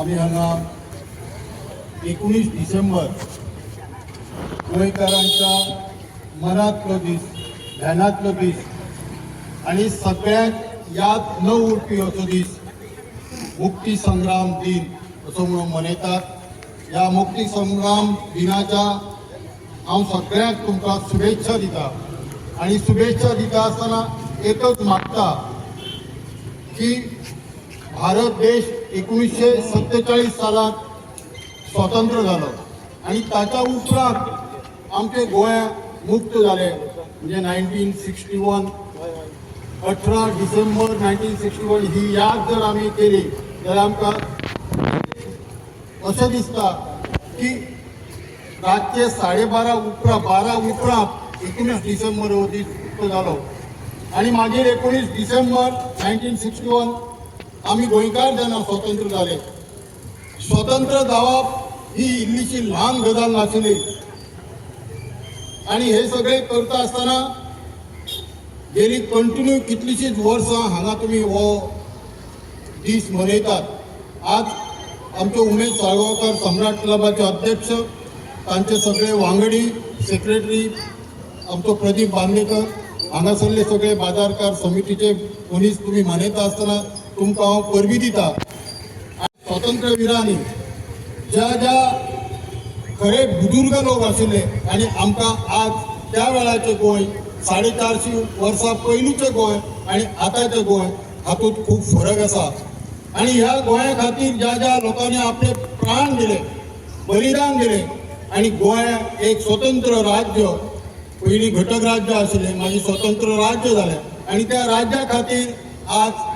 आमी हांगा 19 डिसेंबर, गोंयकारांच्या मनांतलो दीस, ध्यानांतलो दीस आनी सगळ्यांक याद न उरपी असो दीस, मुक्ती संग्राम दिन असो म्हणून मनयतात. ह्या मुक्ती संग्राम दिनाच्या हांव सगळ्यांक तुमकां शुभेच्छा दिता आनी शुभेच्छा दिता आसतना एकच मागता की भारत देश 1947 सालात स्वतंत्र जालो आनी ताच्या उपरांत आमचे गोंय मुक्त जाले, म्हणजे 1961, 18 डिसेंबर 1961. ही याद जर आमी केली जाल्यार आमकां अशें दिसता की रातचे 12:30 उपरांत, 12 उपरांत 19 डिसेंबर हो दीस मुक्त जालो आनी मागीर 19 डिसेंबर 1961 आमी गोंयकार जेन्ना स्वतंत्र जाले, स्वतंत्र जावप ही इल्लीशी ल्हान गजाल नाशिल्ली. आनी हे सगळे करता आसतना गेली कंटिन्यू कितलीशींच वर्सां हांगा तुमी हो दीस मनयतात. आज आमचे उमेश साळगांवकर, सम्राट क्लबाचे अध्यक्ष, तांचे सगळे वांगडी, सेक्रेटरी आमचो प्रदीप बांदेकर, हांगासरले सगळे बाजारकार समितीचे मनीस, तुमी मनयता आसतना तुमकां हांव परबीं दिता. स्वतंत्र विरांनी ज्या ज्या खरे बुजुर्ग लोक आशिल्ले आनी आमकां आज त्या वेळाचें गोंय, 450 वर्सां पयलींचें गोंय आनी आतांचें गोंय हातूंत खूब फरक आसा. आनी ह्या गोंया खातीर ज्या ज्या लोकांनी आपले प्राण दिले, बलिदान दिलें आनी गोंय एक स्वतंत्र राज्य, पयलीं घटक राज्य आशिल्लें, मागीर स्वतंत्र राज्य जालें आनी त्या राज्या खातीर आज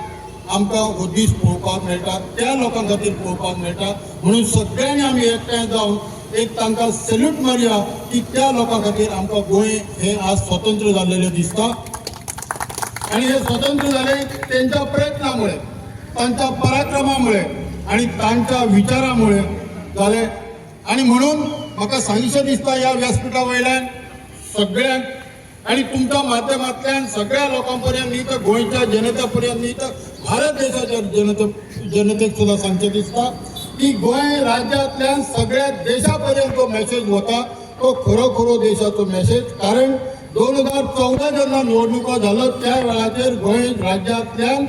आमकां हो दीस पळोवपाक मेळटा, त्या लोकां खातीर पळोवपाक मेळटा. म्हणून सगळ्यांनी आमी एकठांय जावन एक तांकां सॅल्यूट मारया की त्या लोकां खातीर आमकां गोंय हें आज स्वतंत्र जाल्लेलें दिसता. आणि हे स्वतंत्र झाले त्यांच्या प्रयत्नामुळे, तांच्या पराक्रमामुळे आणि तांच्या विचारामुळे जाले. आणि म्हणून म्हाका सांगचें दिसता ह्या व्यासपीठा वयल्यान सगळ्यांक आणि तुमच्या माध्यमांतल्यान सगळ्या लोकां पर्यंत न्ही तर गोंयच्या जनते पर्यंत न्ही तर भारत देशाच्या जनतेक सुद्दां सांगचें दिसता की गोंय राज्यांतल्यान सगळ्या देशा पर्यंत जो मेसेज वता तो खरो खरो देशाचो मेसेज. कारण 2014 जेन्ना निवडणुको जालो, त्या वेळाचेर गोंय राज्यांतल्यान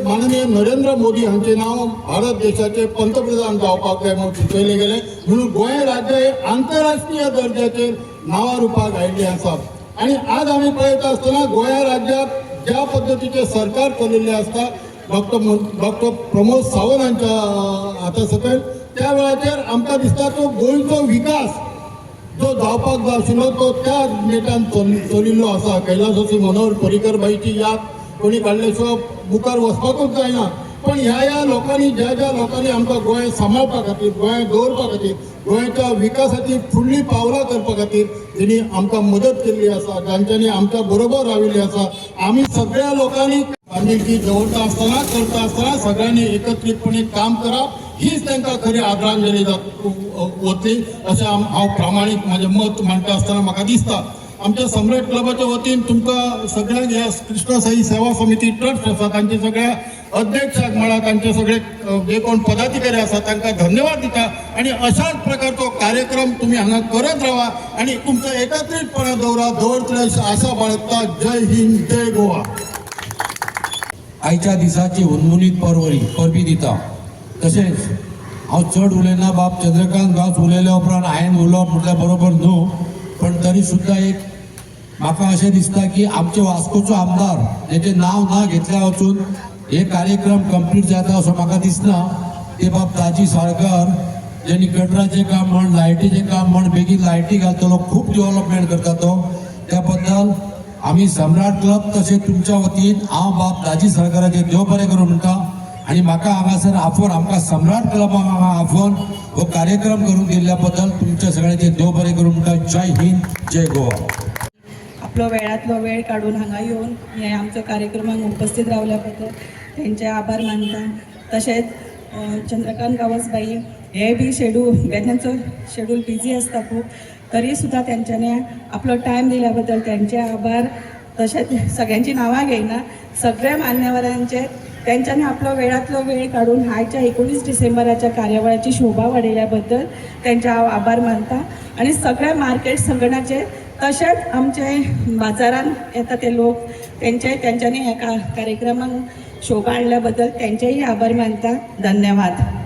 माननीय नरेंद्र मोदी हांचें नांव भारत देशाचे पंतप्रधान जावपाक जाय म्हणून सुचयलें गेलें. म्हणून गोंय राज्य हे आंतरराष्ट्रीय दर्जाचेर नांवा रुपाक आयिल्लें आसा. आनी आज आमी पळयता आसतना गोंय राज्यात ज्या पद्दतीचें सरकार चलिल्लें आसता, डॉक्टर प्रमोद सावंत हांच्या हाता सकयल, त्या वेळाचेर आमकां दिसता तो गोंयचो विकास जो जावपाक जाय आशिल्लो तो त्या नेटान चलिल्लो आसा. कैलासवासी मनोहर पर्रीकर भाईची याद कोणी काडले शिवाय मुखार वचपाकूच जायना. पण ह्या ह्या लोकांनी, ज्या ज्या लोकांनी आमकां गोंय सांबाळपा खातीर, गोंय दवरपा खातीर, गोंयच्या विकासाची फुडली पावलां करपा खातीर तेणी आमकां मदत केल्ली आसा, जांच्यांनी आमच्या बरोबर राविल्ली आसा, आमी सगळ्या लोकांनी बांधिलकी दवरता आसतना, करता आसतना सगळ्यांनी एकत्रितपणे काम करप हीच तांकां खरी आदरांजली वतली अशें हांव प्रामाणीक म्हाजें मत मांडटा आसतना म्हाका दिसता. आमच्या सम्राट क्लबाच्या वतीन तुमकां सगळ्यांक, ह्या कृष्ण साई सेवा समिती ट्रस्ट आसा तांचे सगळ्या अध्यक्षाक म्हणा, तांचे सगळे जे कोण पदाधिकारी आसा तांकां धन्यवाद दिता. आणि अशाच प्रकारचो कार्यक्रम तुम्ही हांगा करत रावा आणि तुमचं एकत्रितपणा दवरतले अशी आशा बाळगता. जय हिंद, जय गोवा. आयच्या दिसाची हुनहुनीत परबी दिता. तशेंच हांव चड उलयना. बाब चंद्रकांत गांवस उलयल्या उपरांत हांवें उलोवप म्हटल्यार बरोबर न्हू, पण तरी सुद्दां एक म्हाका अशें दिसता की आमचे वास्कोचो आमदार जेचें नांव ना घेतल्या वचून हे कार्यक्रम कंप्लीट जाता असो म्हाका दिसना, ते बाब दाजी साळकर, ज्यांनी गटराचें काम म्हण, लायटीचें काम म्हण, बेगीन लायटी घालतलो, खूब डेव्हलपमेंट करता तो. त्या बद्दल आमी सम्राट क्लब तशें तुमच्या वतीन हांव बाब दाजी साळकराचें देव बरें करूं म्हणटा. आनी म्हाका हांगासर आफोवन, आमकां सम्राट क्लबाक हांगा आफोवन हो कार्यक्रम करून दिल्ल्या बद्दल तुमच्या सगळ्यांचे देव बरें करूं म्हणटा. जय हिंद, जय गोवा. आपलो वेळांतलो वेळ काडून हांगा येवन हे आमचो कार्यक्रमाक उपस्थित रावल्या बद्दल तेंचे आभार मानता. तशेंच चंद्रकांत गांवस बाई हे बी शेड्यूल, तांचो शेड्यूल बिजी आसता खूब, तरी सुद्दां तेंच्यांनी आपलो टायम दिल्या बद्दल तेंचे आभार. तशेंच सगळ्यांची नांवां घेयना, सगळ्या मान्यवरांचे. तेंच्यांनी आपलो वेळांतलो वेळ काडून आयच्या 19 डिसेंबराच्या कार्यावळाची शोभा वाडयल्या बद्दल तेंचे हांव आभार मानता. आनी सगळ्या मार्केट संघटनाचे तशेंच आमचे बाजारान येता ते लोक तेंचे तेंच्यांनी ह्या कार्यक्रमाक शोभा हाडल्या बद्दल तेंचेय आभार मानता. धन्यवाद.